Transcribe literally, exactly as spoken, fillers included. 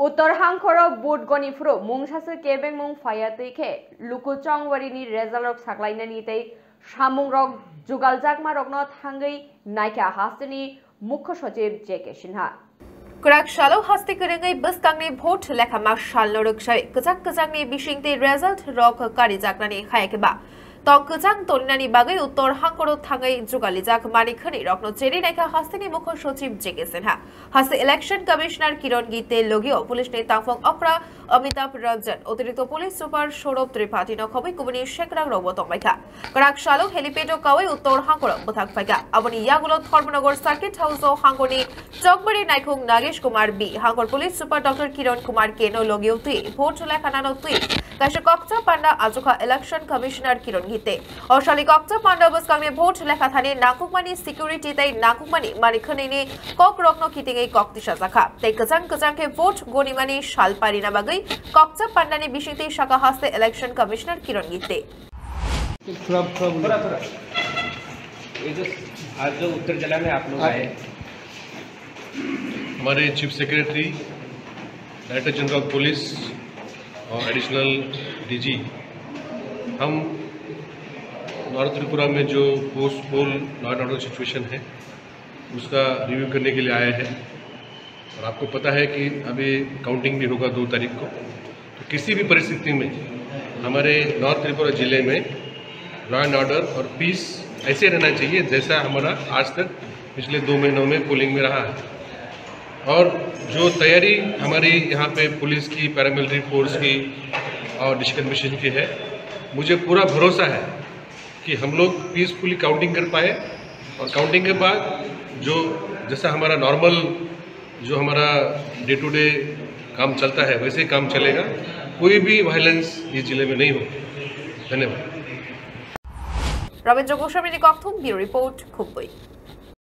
Uttor hangkhoro vote goni phuru mungsaswk kebengmung phaiya twi khe luku chongwarini result rok saklainani tei samungrok jugaljakmarokno thangwi naikha hasteni Mukho Sochib J K Sinha. Kwrak salo haste kwrwngwi bwskangni vote lekha ma salno rwksai kwchak kwchakni bisingtwi result rok karijaknani hayakhe ba tong kwchang toninani bagwi uttor hangkoro thangwi jugalijak mani khwnwi rokno cheri naikha hasteni Mukho Sochib J K Sinha. Haste Election Commissioner Kiron Gite logio police ni tangphung okra Amitabh Ranjan, Otirikto Police Super Saurabh Tripathi no khobwi kubuni sekrang rokbo tongbaikha. Kwrak salo helipad o kawi uttor hangkoro bwthak phaikha. Aboni yagulo Dharmanagar Circuit House o hangkorni Chokbari Naikhung Nagesh Kumar B, hangkor Police Super Doctor Kiron Kumar K no logio twi vote lekha nano twi kaisa kokcha panda achukha Election Commissioner Kiron Gite. O sali kokcha panda bwskangni vote lekha thani nangkukmani security tei nangkukmani mani khwnwini kokrokno kitingwi kok tisajakha. Tei kwchang kwchang khe vote gonimani sal parina bagwi kokcha pandani bisingtwi saka haste Election Commissioner Kiron Gite. थोड़ा, थोड़ा बोलो। थोड़ा, थोड़ा। ये जो आज जो उत्तर जिला में आप लोग आप आए, हमारे chief secretary, director general of police और एडिशनल डीजी, हम नॉर्थ त्रिपुरा में जो पोस्ट पोल लॉ एंड ऑर्डर सिचुएशन है, उसका रिव्यू करने के लिए आए हैं। और आपको पता है कि अभी काउंटिंग भी होगा दो तारीख को, तो किसी भी परिस्थिति में हमारे नॉर्थ त्रिपुरा जिले में लॉ एंड ऑर्डर और पीस ऐसे रहना चाहिए जैसा हमारा आज तक पिछले दो महीनों में पोलिंग में रहा है। और जो तैयारी हमारी यहाँ पे पुलिस की, पैरामिलिट्री फोर्स की और डिस्ट्रिक्ट एडमिनिस्ट्रेशन की है, मुझे पूरा भरोसा है कि हम लोग पीसफुली काउंटिंग कर पाए और काउंटिंग के बाद जो, जैसा हमारा नॉर्मल, जो हमारा डे टू डे काम चलता है, वैसे ही काम चलेगा। कोई भी वायलेंस इस जिले में नहीं हो। धन्यवाद। Rabindra Goswami ni kokthum, Bureau Report, Khumpui.